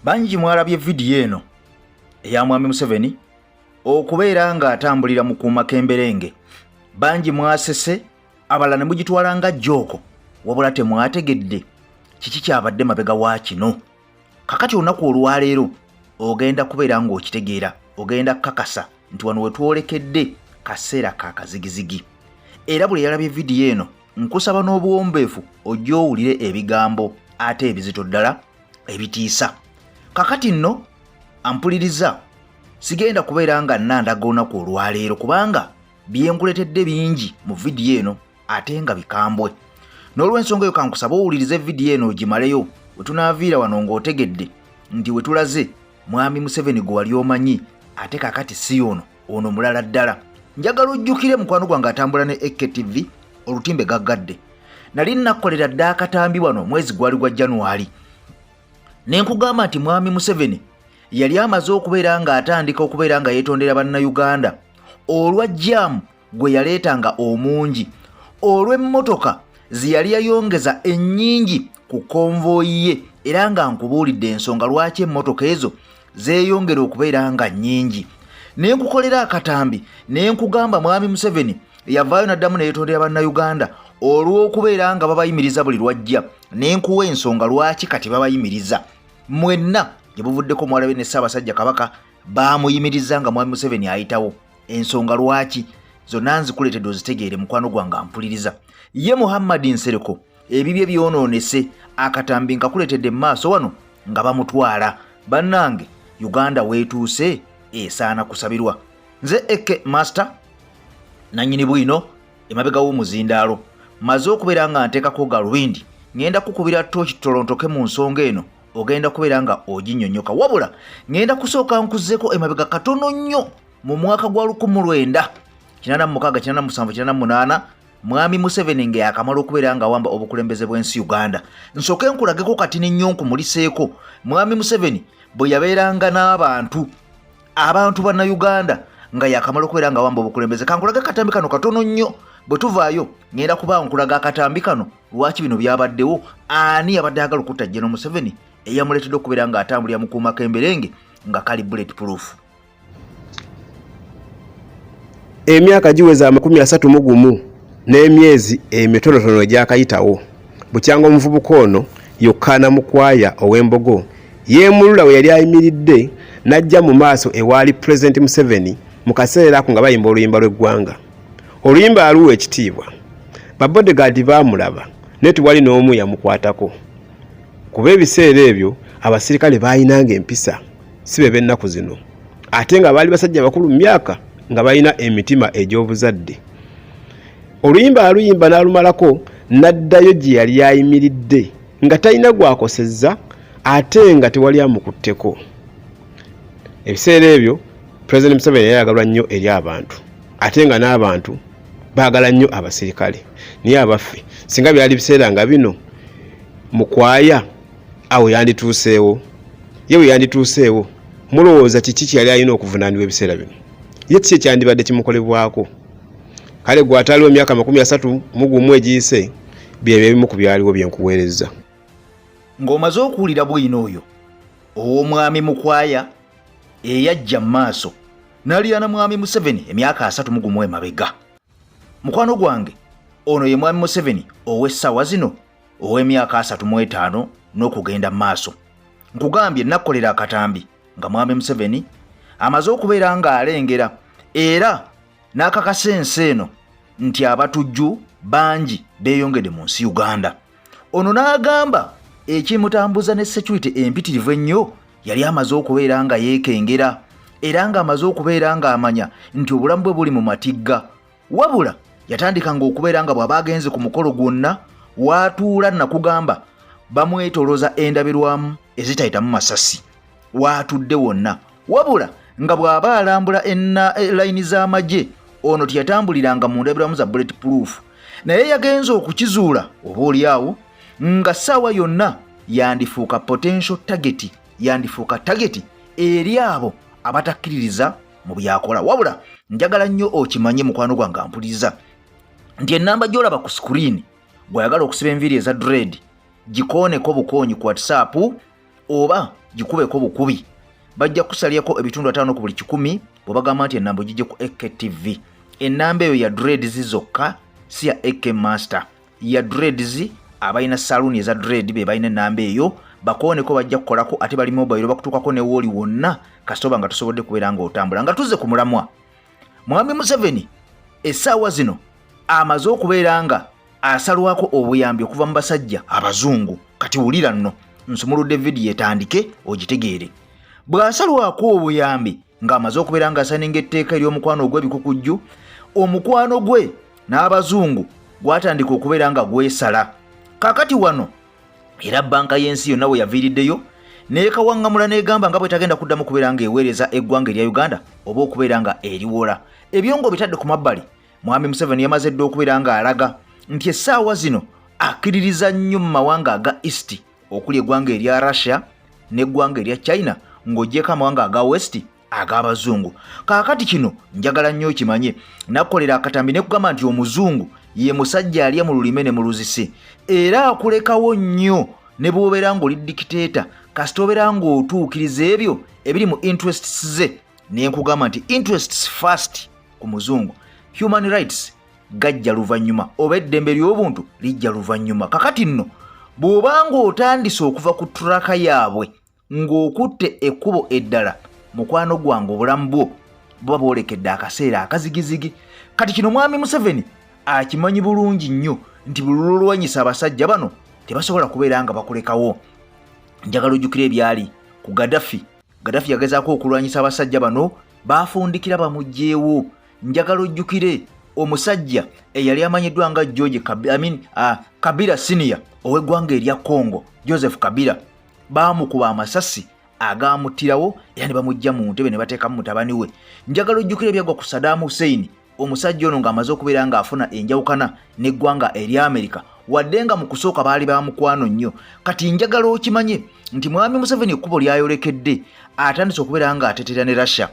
Bangi mwalabye vidiyo eno eya Mwami Museveni okubeera ng'atambulira mu kuuma k'emberenge. Bangi mwasese, abalala ne mugitwala nga jooko, wabula temwategedde kiki kyabadde mabega wa kino. Kakati olunaku olwaleero ogenda kubeera ng'okitegeera, ogenda kukakasa nti wano wetwolekedde kaseera ka kazigizigi. Era buli eyalabye vidiyo eno, nkusaba n'obuwombeefu ojja owulire ebigambo ate ebizito ddala ebitiisa. Kakati nno ampuliriza, sigenda kubeera nga nnandaga olunaku olwaleero kubanga byenkuletedde bingi mu vidiyo eno ate nga bikambwe. N'olwensonga eyo kankusaba owulirize vidiyo eno ogimaleyo, we tunaaviira wano ng'otegedde nti we tulaze Mwami Museveni gwe wali omanyi ate kakati si ono, ono mulala ddala. Njagala ojjukire mukwano gwange atambula ne AKTV olutimbe gaggadde. Nali nakkolera dda akatambi wano mwezi gwali gwa January, ne nkugamba nti Mwami Museveni yali amaze okubeera ng'atandika okubeera nga yeetondera Bannayuganda olwa jaamu gwe yaleetanga omungi olw'emmotoka ze yali yayongeza ennyingi ku konvooyi ye, era nga nkubuulidde ensonga lwaki emmotoka ezo zeeyongera okubeera nga nnyingi. Ne nkukolera akatambi ne nkugamba Mwami Museveni yavaayo n'addamu ne yeetondera Bannayuganda olw'okubeera nga babayimiriza buli lwajja, ne nkuwa ensonga lwaki kati babayimiriza. Mwenna gye buvuddeko mwalabye ne Ssaabasajja Kabaka baamuyimiriza nga Mwami Museveni ayitawo. Ensonga lwaki zonna nzikuleetedde ozitegeere mukwano gwange ampuliriza. Ye Muhammad Nsereko ebibye byonoonese, akatambi nkakuleetedde mu maaso wano nga bamutwala. Bannange, Uganda weetuuse esaana kusabirwa. Nze AK Master nannyini bwino emabega w'omuzindaalo, maze okubeera nga nteekako galubindi, ŋŋenda kukubira tooki tutolontoke mu nsonga eno, ogenda kubeera nga oginnyonnyoka. Wabula ŋŋenda kusooka nkuzzeko emabega katono nnyo mu mwaka gwa 1986, 87, 88, Mwami Museveni nga yakamala okubeera nga awamba obukulembeze bw'ensi Uganda. Nsooke nkulageko katini nnyo nkumuliseeko Mwami Museveni bwe yabeeranga n'abantu, abantu Bannayuganda, nga yakamala okubeera nga awamba obukulembeze. Kankulage akatambi kano katono nnyo, bwe tuvaayo ŋŋenda kuba nkulaga akatambi kano lwaki bino byabaddewo, ani yabadde ayagala okutta General Museveni eyamuleetedde okubeera ng'atambulira mu kuuma k'emberenge nga kali bullet proof. Emyaka giweze 31 n'emyezi emitonotono egyakayitawo bukyanga omuvubuka ono Yokaana Mukwaya ow'Embogo yeemulula we yali ayimiridde n'ajja mu maaso ewaali Pulezidenti Museveni mu kaseera ako nga bayimba oluyimba lw'eggwanga. Oluyimba aluwa ekitiibwa. Babodegaadi baamulaba naye tewali n'omu yamukwatako kuba ebiseera ebyo abasirikale baalinanga empisa si be b'ennaku zino, ate nga baali basajja bakulu mu myaka nga balina emitima egy'obuzadde. Oluyimba aluyimba n'alumalako n'addayo gye yali ayimiridde nga talina gw'akosezza ate nga tewali amukutteko. Ebiseera ebyo Pulezidenti Museveni yali ayagalwa nnyo eri abantu ate nga n'abantu baagala nnyo abasirikale. Naye abaffe, singa byali biseera nga bino, Mukwaya awo yandituuseewo? Ye bwe yandituuseewo, mulowooza kiki kye yali alina okuvunaanibwa ebiseera bino? Ye kiki ekyandibadde kimukolebwako? Kale gwe ataliwo emyaka 31 egiyise, byebyo ebimu ku byaliwo bye nkuweerezza. Ng'omaze okuwulira bwino oyo ow'omwami Mukwaya eyajja mu maaso n'aliraana Mwami Museveni emyaka 31 emabega. Mukwano gwange, ono ye Mwami Museveni ow'essaawa zino ow'emyaka 35 n'okugenda mu maaso. Nkugambye nakkolera akatambi nga Mwami Museveni amaze okubeera ng'alengera era n'akakasa ensi eno nti abatujju bangi beeyongedde mu nsi Uganda. Ono n'agamba ekimutambuza ne security empitirivu ennyo yali amaze okubeera nga yeekengera era ng'amaze okubeera ng'amanya nti obulamu bwe buli mu matigga. Wabula yatandikanga okubeera nga bw'aba agenze ku mukolo gwonna waatuula, nakugamba bamwetolooza endabirwamu ezitayitamu masasi waatudde wonna. Wabula nga bw'aba alambula layini z'amagye, ono teyatambuliranga mu ndabirwamu za bullet proof, naye yagenze okukizuula oba oli awo nga ssaawa yonna yandifuuka potential target, yandifuuka target eri abo abatakkiririza mu byakola. Wabula njagala nnyo okimanye mukwano gwange ampuliriza nti ennamba gy'olaba ku screen, bw'oyagala okusiba enviiri eza dread, gikooneko bukoonyi ku WhatsApp, Oba gikubeko bukubi, bajja kukusalyako ebitundu 50 ku buli 100 bwebagamba nti enamba ogijje ku AKTV. Enamba eyo ya dreads zokka, si ya AK Master, ya dreads. Abalina saluuni eza dread be balina enamba eyo, bakooneko, bajja kukolako. Ate bali mobile, bakutuukako ne wooli wonna kasita oba nga tosobodde kubeera ng'otambula. Nga tuzze ku mulamwa, Mwami Museveni essaawa zino amaze okubeera nga asalwako obuyambi okuva mu basajja abazungu. Kati wulira nno, nsumuludde vidiyo etandike ogitegeere. Bw'asalwako obuyambi ng'amaze okubeera ng'asaninga etteeka ery'omukwano ogw'ebikukujju, omukwano gwe n'abazungu gwatandika okubeera nga gwesala. Kakati wano era banka y'ensi yonna we yaviiriddeyo neekawaŋŋamula n'egamba nga bwetagenda kuddamu kubeera ng'eweereza eggwanga erya Uganda oba okubeera nga eriwola. Ebyongo bitadde ku mabbali, Mwami Museveni yamaze dda okubeera ng'alaga nti essaawa zino akkiririza nnyo mu mawanga aga East, okuli eggwanga erya Russia n'eggwanga erya China, ng'ogyeko amawanga aga West ag'abazungu. Kaakati kino njagala nnyo okimanye, nakkolera akatambi ne kugamba nti omuzungu ye musajja alya mu lulime ne mu luzisi, era akulekawo nnyo ne bw'obeera ng'oli dikiteeta, kasita obeera ng'otuukiriza ebyo ebiri mu interests ze. Ne nkugamba nti interests first ku muzungu, human rights gajja luvannyuma, oba eddembe ly'obuntu lijja luvannyuma. Kakati nno bw'oba ng'otandise okuva ku turaka yaabwe ng'okutte ekkubo eddala, mukwano gwange, obulamu bwo buba bwolekedde akaseera akazigizigi. Kati kino Mwami Museveni akimanyi bulungi nnyo nti buli lwolwanyisa abasajja bano tebasobola kubeera nga bakulekawo. Njagala ojjukira ebyali ku Gaddafi. Gaddafi yagezaako okulwanyisa abasajja bano, baafundikira bamugjeewo. Njagala ojjukire omusajja eyali amanyiddwa nga George I mean, Kabila Senior ow'eggwanga erya Congo, Joseph Kabila, baamukuba amasasi agaamuttirawo era ne bamujja mu ntebe ne bateekamu mutabani we. Njagala ojjukire ebyagwa ku Saddam Hussein, omusajja ono ng'amaze okubeera ng'afuna enjawukana n'eggwanga erya Amerika, wadde nga mu kusooka baali ba mukwano nnyo. Kati njagala okimanye nti Mwami Museveni ekkubo lyayolekedde, atandise okubeera ng'atetera ne Russia,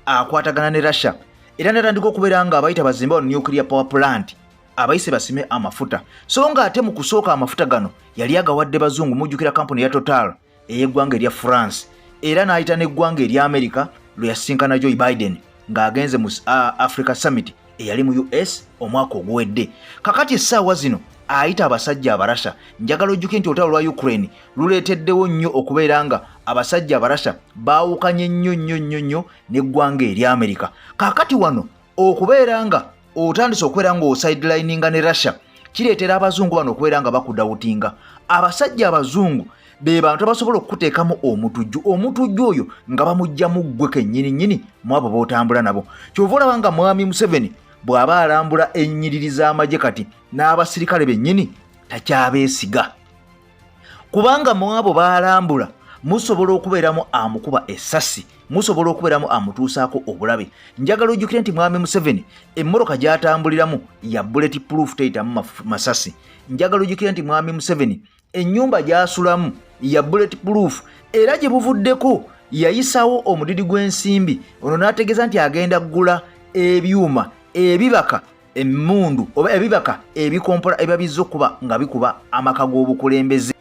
akwatagana ne Russia, era natandika okubeera nga abayita bazimbe wano nuclear power plant, abayise basime amafuta, so nga ate mu kusooka amafuta gano yali agawadde bazungu. Mujjukira kampuni ya Total ey'eggwanga erya France, era n'ayita n'eggwanga erya America lwe yasisinkana Joe Biden ng'agenze mu Africa Summit eyali mu US omwaka oguwedde. Kakati essaawa zino ayita abasajja Abarasha. Njagala ojjuke nti olutalo lwa Ukraine luleeteddewo nnyo okubeera nga abasajja Abarasha baawukanye nnyo nnyo nnyo nnyo n'eggwanga erya Amerika. Kakati wano okubeera nga otandise okubeera nga osidelininga ne Russia kireetera abazungu bano okubeera nga bakudawutinga. Abasajja abazungu be bantu abasobola okukuteekamu omutujju, omutujju oyo nga bamugjamu ggwe kennyini nnyini mu abo b'otambula nabo. Kyova olaba nga Mwami Museveni bw'aba alambula ennyiriri z'amagye kati n'abasirikale bennyini takyabeesiga, kubanga mu abo b'alambula musobola okubeeramu amukuba essasi, musobola okubeeramu amutuusaako obulabe. Njagala ojjukire nti Mwami Museveni emmotoka gy'atambuliramu ya bullet proof, teyitamu masasi. Njagala ojjukire nti Mwami Museveni ennyumba gy'asulamu ya bullet proof, era gye buvuddeko yayisawo omudidi gw'ensimbi ono n'ategeeza nti agenda kugula ebyuma ebibaka emmundu oba ebibaka ebikompola ebiba bizza okuba nga bikuba amaka g'obukulembeze,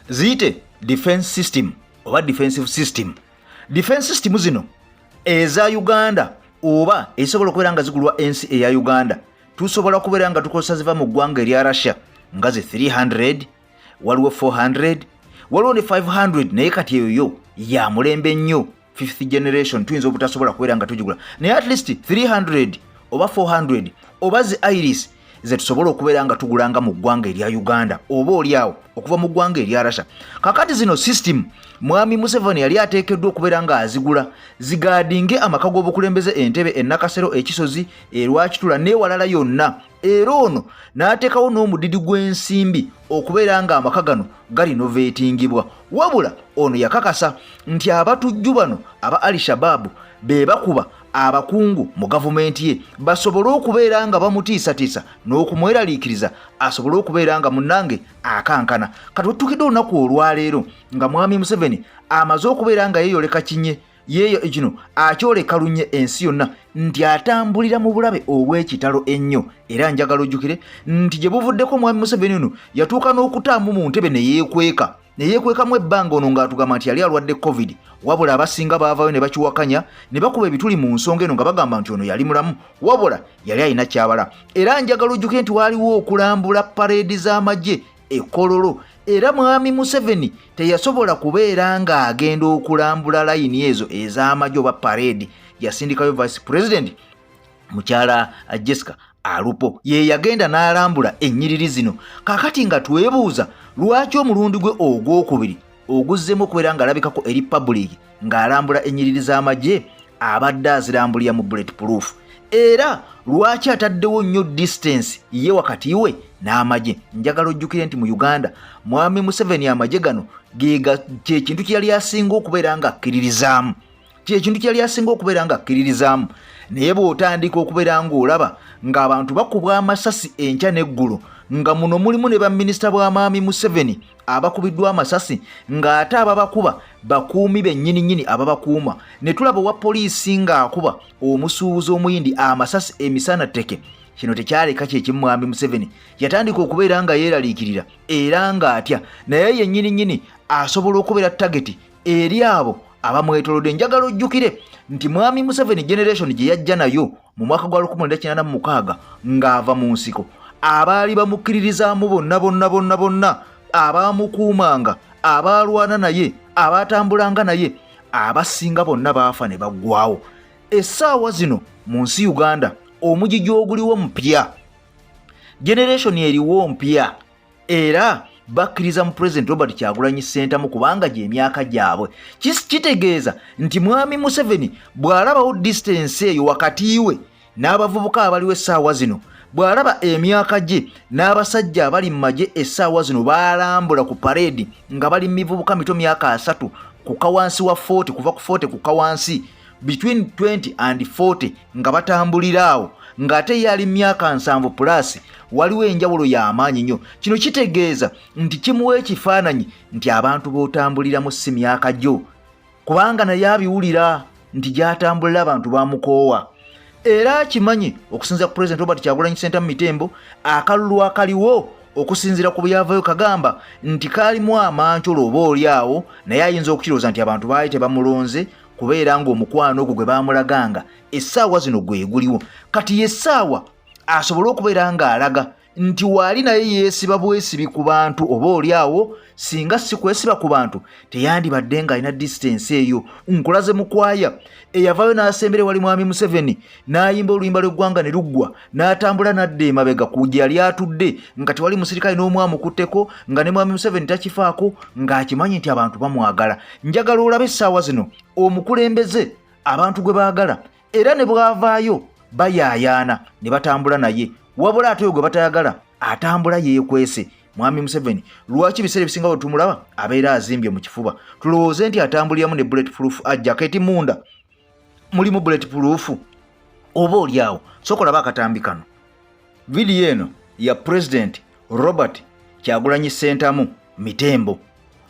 ziyite defense system oba defensive system. Defense system zino eza Uganda oba ezisobola okubeera nga zigulwa ensi eya Uganda, tusobola kubeera nga tukozesa ziva mu ggwanga erya Russia, nga ze 300, waliwo 400, waliwo ne 500, naye kati eyo yo ya mulembe nnyo, fifth generation, tuyinza obutasobola kubeera nga tugigula, naye at least 300 oba 400 oba zi Iris ze tusobola okubeera nga tugulanga mu ggwanga erya Uganda oba oliawo okuva mu ggwanga erya Russia. Kakati zino system Mwami Museveni yali ateekeddwa okubeera ng'azigula zigaadinge amaka g'obukulembeze, Entebe, Enakasero, Ekisozi, Erwakitula n'ewalala yonna, era ono n'ateekawo n'omudidi gw'ensimbi okubeera ng'amaka gano galinoveetingibwa. Wabula ono yakakasa nti abatujju bano aba Al Shababu be bakuba abakungu mu gavumenti ye basobole okubeera nga bamutiisatiisa n'okumweraliikiriza, asobole okubeera nga munnange akankana. Kati wetutukidde olunaku olwaleero nga Mwami Museveni amaze okubeera nga yeeyoleka kinye yeeyo kino akyoleka lunye ensi yonna nti atambulira mu bulabe obw'ekitalo ennyo. Era njagala ojjukire nti gye buvuddeko Mwami Museveni ono yatuuka n'okutaamu mu ntebe ne yeekweka. Ne yeekwekamu ebbanga ono ng'atugamba nti yali alwadde Covid, wabula abasinga baavayo ne bakiwakanya ne bakuba ebituli mu nsonga eno nga bagamba nti ono yali mulamu, wabula yali alina kyabala. Era njagala ojjuke nti waaliwo okulambula pareedi z'amagye e Kololo, era Mwami Museveni teyasobola kubeera ng'agenda okulambula layini ezo ez'amagye oba pareedi. Yasindikayo Vice President Mukyala Jessica Alupo, ye yagenda n'alambula ennyiriri zino. Kaakati nga twebuuza lwaki omulundi gwe ogwokubiri oguzzemu okubeera ng'alabikako eri public ng'alambula ennyiriri z'amagye abadde azirambulira mu bullet proof, era lwaki ataddewo nnyo distance ye wakati we n'amagye. Njagala ojjukire nti mu Uganda Mwami Museveni amagye gano kyekintu kye yali asinga okubeera nga akkiririzaamu, kyekintu kyeyali asinga okubeera nga akkiririzaamu. Naye bw'otandika okubeera ng'olaba ng'abantu bakubwa amasasi enkya n'eggulo, nga muno mulimu ne baminisita bwa Mwami Museveni abakubiddwa amasasi, ng'ate ababakuba bakuumi bennyininyini ababakuuma, ne tulaba owa poliisi ng'akuba omusuubuzi Omuyindi amasasi emisana tteke, kino tekyaleka kyekimu. Mwami Museveni yatandika okubeera nga yeeraliikirira era ng'atya, naye yennyininyini asobola okubeera tageti eri abo abamwetolodde. Njagala ojjukire nti Mwami Museveni generation gye yajja nayo mu mwaka gwa 1986 ng'ava mu nsiko, abaali bamukkiririzaamu bonna bonna bonna bonna, abaamukuumanga, abaalwana naye, abaatambulanga naye, abasinga bonna baafa ne baggwawo. Essaawa zino mu nsi Uganda omugigi oguliwo mupya, generation eriwo mpya, era bakkiriza mu President Robert Kyagulanyi Ssentamu kubanga gy'emyaka gyabwe. Kitegeeza nti Mwami Museveni bw'alabawo distance eyo wakati we n'abavubuka abaliwo essaawa zino, bw'alaba emyaka gye n'abasajja abali mu magye essaawa zino baalambula ku pareedi nga bali mu mivubuka mito, myaka 30 kuka wansi wa 40, kuva ku 40 kuka wansi, between 20 and 40, nga batambulira awo, ng'ate ye ali myaka 70 plus, waliwo enjawulo y'amaanyi nnyo. Kino kitegeeza nti kimuwa ekifaananyi nti abantu b'otambuliramu si myaka gyo, kubanga naye abiwulira nti gy'atambulira abantu bamukoowa, era akimanyi okusinziira ku President Robert Kyagulanyi Ssentamu Mitembo, akalulu akaliwo okusinziira ku byavayo kagamba nti kalimu amankyolo oba oli awo, naye ayinza okukirowooza nti abantu baali tebamulonze kubeera ng'omukwano ogwo gwe baamulaganga essaawa zino gwe guliwo. Kati yessaawa asobole okubeera ng'alaga nti waali, naye yeesiba bwesibi ku bantu, oba oli awo singa si kwesiba ku bantu teyandibadde ng'alina distance eyo. Nkulaze mukwaya eyavaayo n'asembera wali Mwami Museveni n'ayimba oluyimba lw'eggwanga ne luggwa, n'atambula n'adda emabega ku gye yali atudde nga tewali musirikale n'omu amukutteko, nga ne Mwami Museveni takifaako, ng'akimanyi nti abantu bamwagala. Njagala olabe essaawa zino omukulembeze abantu gwe baagala, era ne bw'avaayo bayaayaana ne batambula naye, wabula ate oyo gwe batayagala atambula yeekwese. Mwami Museveni lwaki ebiseera ebisinga bwe tumulaba abeera azimbye mu kifuba, tulowooze nti atambuliramu ne bullet proof jacket, munda mulimu bullet proof? Oba oli awo soka olaba akatambi kano. Vidiyo eno ya President Robert Kyagulanyi Ssentamu Mitembo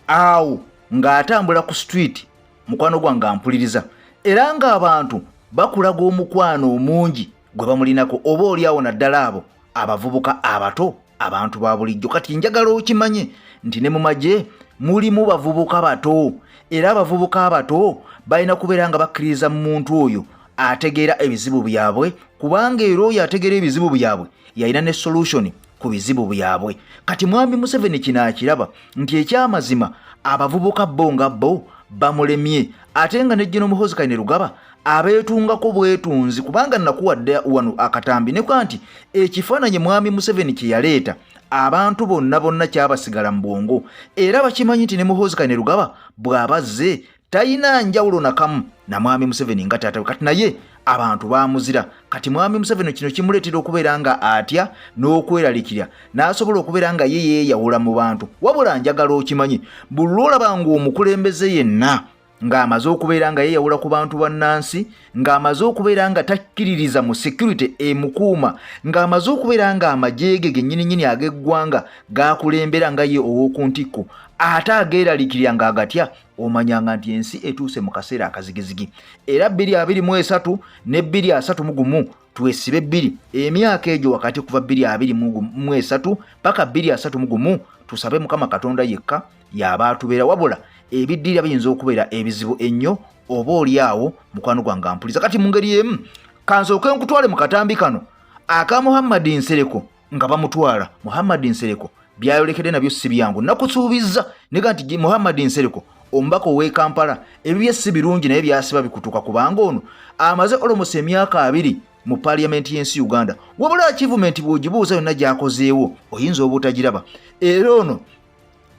awo ng'atambula ku street. Mukwano gwange ampuliriza, era ng'abantu bakulaga omukwano omungi gwe bamulinako, oba oli awo naddala abo abavubuka abato, abantu ba bulijjo. Kati njagala okimanye nti ne mu magye mulimu bavubuka bato, era abavubuka abato balina kubeera nga bakkiririza mu muntu oyo ategeera ebizibu byabwe, kubanga era oyo ategeera ebizibu byabwe yalina ne solution ku bizibu byabwe. Kati Mwami Museveni kino akiraba nti ekyamazima abavubuka bo nga bo bamulemye, ate nga ne General Muhoozi Kainerugaba abeetungako bwetunzi, kubanga nakuwadde wano akatambi nekuba nti ekifaananyi Mwami Museveni kye yaleeta abantu bonna bonna kyabasigala mu bwongo, era bakimanyi nti ne Muhoozi Kainerugaba bw'abazze talina njawulo nakamu na Mwami Museveni nga taata we. Kati naye abantu bamuzira. Kati Mwami Museveni kino kimuleetera okubeera nga atya n'okweralikira, n'asobola okubeera nga ye yeeyawula mu bantu. Wabula njagala okimanyi, buli lwolaba ng'omukulembeze yenna ng'amaze okubeera nga yeeyawula ku bantu bannansi, ng'amaze okubeera nga takkiririza mu security emukuuma, ng'amaze okubeera ng'amagye ge gennyininyini ag'eggwanga gakulembera nga ye ow'oku ntikko ate ageeralikirira ng'agatya, omanyanga nti ensi etuuse mu kaseera akazigizigi. Era 2023 ne 2031 twesibe bbiri, emyaka egyo wakati kuva 2023 paka 2031, tusabe Mukama Katonda yekka. y'aba atubeera, wabula ebiddirira biyinza okubeera ebizibu ennyo oba oli awo. Mukwano gwange ampuliza, kati mu ngeri emu kansooke nkutwale mu katambi kano aka Muhammadi Nsereko nga bamutwala. Muhammadi Nsereko byayolekedde nabyo si byangu. Nakusuubizza nega nti Muhammadi Nsereko omubaka ow'e Kampala ebibye si birungi, naye byasiba bikutuka, kubanga ono amaze olomosa emyaka 20 mu paliyamenti y'ensi Uganda, wabula achievement bw'ogibuuza yonna gy'akozeewo oyinza obutagiraba. Era ono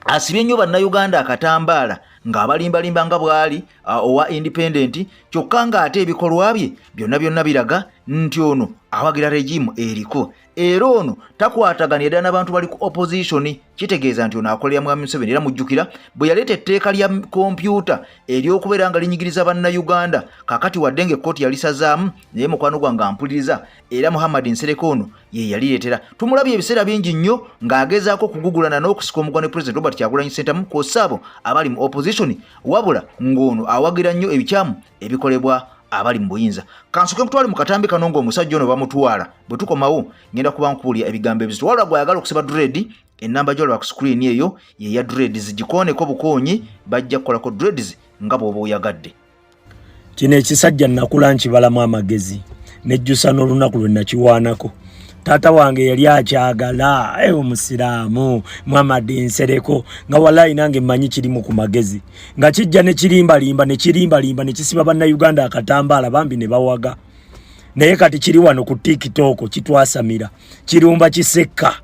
asibye nnyo Bannayuganda akatambaala ng'abalimbalimba nga bw'ali owa independent, kyokka ng'ate ebikolwa bye byonna byonna biraga nti ono awagira regimu eriko, era ono takwataganira ddala n'abantu bali ku opposition. Kitegeeza nti ono akolera Mwami Museveni. Era mujjukira bwe yaleeta etteeka lya kompyuta ery'okubeera nga linyigiriza Bannayuganda. Kakati wadde ng'ekkooti yalisazaamu, naye mukwano gwange ampuliriza, era Muhammad Nsereko ono ye yalireetera. Tumulabye ebiseera bingi nnyo ng'agezaako okugugulana n'okusika omugwa ne President Robert Kyagulanyi Ssentamu kw'ossa abo abali mu opposition, wabula ng'ono awagira nnyo ebikyamu ebikolebwa abali mu buyinza. Kansoke nkutwale mu katambi kano ng'omusajja ono bamutwala. Bwe tukomawo ngenda kuba nkubuulira ebigambo ebizito. Wabula gw'ayagala okusiba dread, ennamba gy'olaba ku screen eyo ye ya dreads, gikooneko bukoonyi, bajja kukolako dreads nga bw'oba oyagadde. Kino ekisajja nakula nkibalamu amagezi, nejjusa n'olunaku lwe nakiwaanako. Taata wange yali akyagala omusiraamu Muhammad Nsereko, nga walayi nange mmanyi kirimu ku magezi, nga kijja ne kirimbalimba ne kirimbalimba ne kisiba Bannayuganda akatambaala bambi ne bawaga. Naye kati kiri wano ku TikTok kitwasamira, kirumba Kisekka.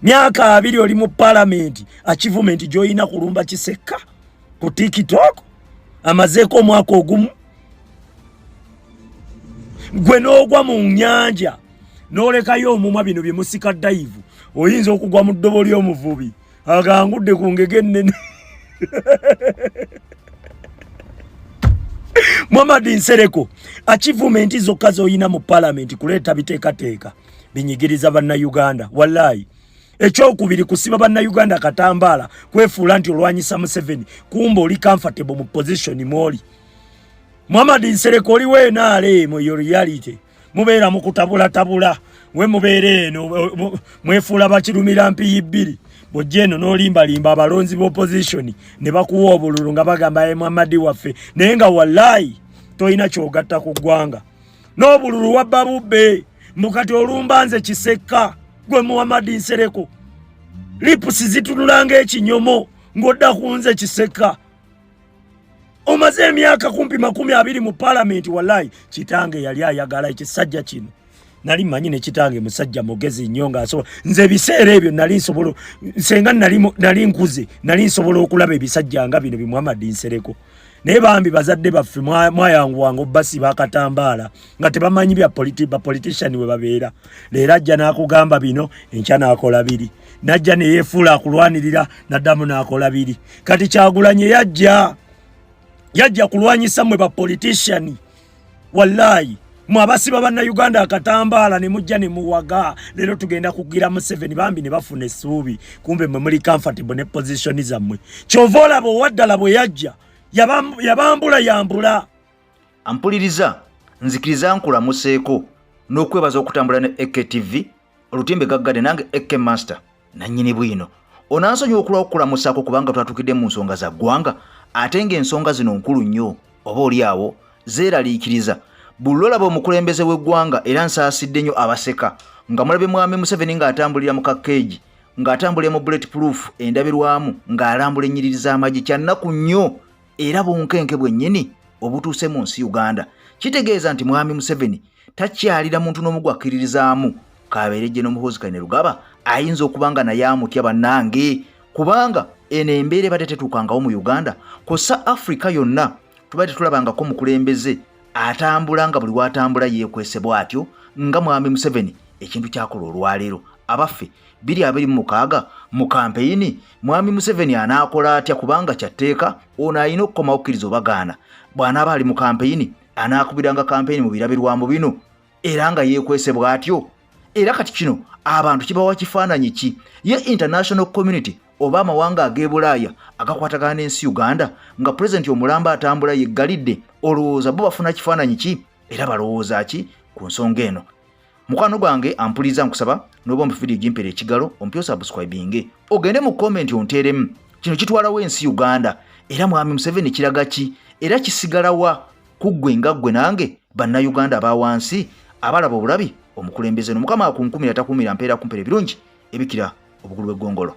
Myaka 20 oli mu palamenti, achievement gy'olina kulumba Kisekka ku TikTok, amazeeko omwaka ogumu. Gwe n'ogwa mu nnyanja n'olekayo omumwa. Bino bye musika dive, oyinza okugwa mu ddobo ly'omuvubi agangudde ku ngege ennene. Muhammad Nsereko, achievement zokka z'olina mu palamenti kuleeta biteekateeka binyigiriza Bannayuganda. Wallayi, ekyokubiri kusiba Bannayuganda katambaala, kwefuula nti olwanyisa Museveni, kumba oli comfortable mu position mwoli. Muhammad Nsereko, oliwo NRM, eyo reality. Mubeera mu kutabulatabula, we mubeera eno mwefuula bakirumira mpiyi bbiri. Bw'ojja eno n'olimbalimba abalonzi b'opposition ne bakuwa obululu nga bagamba ye Muhammadi waffe, naye nga wallayi tolina kyogatta ku ggwanga, n'obululu wabba bubbe. Mbu kati olumba nze Kisekka. Gwe Muhammadi Nsereko, lips zitunula ng'ekinyomo ng'odda ku nze Kisekka. Omaze emyaka kumpi 20 mu palamenti. Wallayi, kitange yali ayagala ekisajja kino. Nali mmanyi ne kitange musajja mugezi nnyo ng'asobola. Nze ebiseera ebyo nali nsobola, senga nali nkuze, nali nsobola okulaba ebisajja nga bino bi Muhammad Nsereko. Naye bambi bazadde baffe mwayanguwanga obbasiba akatambaala nga tebamanyi bya bapolitician we babeera. Leero ajja n'akugamba bino, enkya n'akola biri, najja ne yeefuula akulwanirira, n'addamu n'akola biri. Kati Kyagulanye yajja kulwanyisa mmwe bapolitician. Wallayi, mwe abasiba Bannayuganda akatambaala ne mujja ne muwaga, leero tugenda kugira Museveni, bambi ne bafuna essuubi, kumbe mwe muli comfortable ne position zammwe. Kyova olaba owaddala bwe yajja yabambula yambula. Ampuliriza, nzikiriza nkulamuseeko n'okwebaza okutambula ne AKTV olutimbe gaggadde, nange AK Master nannyini bwino. Onansonyiwa okulwawo okukulamusaako kubanga twatukidde mu nsonga za ggwanga, ate ng'ensonga zino nkulu nnyo, oba oli awo zeeraliikiriza buli lwolaba omukulembeze w'eggwanga. Era nsaasidde nnyo abaseka nga mulabye Mwami Museveni ng'atambulira mu kakeegi, ng'atambulira mu bullet proof endabirwamu, ng'alambula ennyiriri z'amagye. Kyannaku nnyo era bunkenke bwennyini obutuuse mu nsi Uganda. Kitegeeza nti Mwami Museveni takyalira muntu n'omu gwakkiririzaamu, kabeere Gen Muhoozi Kainerugaba ayinza okuba nga naye amutya. Bannange, kubanga eno embeera ebadde tetuukangawo mu Uganda kw'ossa Afrika yonna. Tubadde tetulabangako mukulembeze atambula nga buli watambula yeekwese bw'atyo nga Mwami Museveni ekintu kyakola olwaleero. Abaffe, 2026 mu kampeyini Mwami Museveni anaakola atya? Kubanga kyatteeka ono alina okukomawo, kkiriza obagaana, bw'anaaba ali mu kampeyini anaakubiranga kampeyini mu birabirwamu bino era nga yeekwese bw'atyo. Era kati kino abantu kibawa kifaananyi ki ye international community oba amawanga ag'e Bulaaya agakwatagana n'ensi Uganda, nga pulezidenti omulamba atambula yeggalidde? Olowooza bo bafuna kifaananyi ki era balowooza ki ku nsonga eno? Mukwano gwange ampuliza, nkusaba n'oba omu vidiyo gimpeera ekigalo, ompya osubscribinge, ogende mu comment onteeremu. Kino kitwalawo ensi Uganda, era Mwami Museveni kiraga ki, era kisigalawa ku ggwe nga ggwe nange Bannayuganda aba wansi abalaba obulabi omukulembeze no? Mukama akunkumira takuumira mpeera kumpera ebirungi ebikira obukulu bw'eggongolo.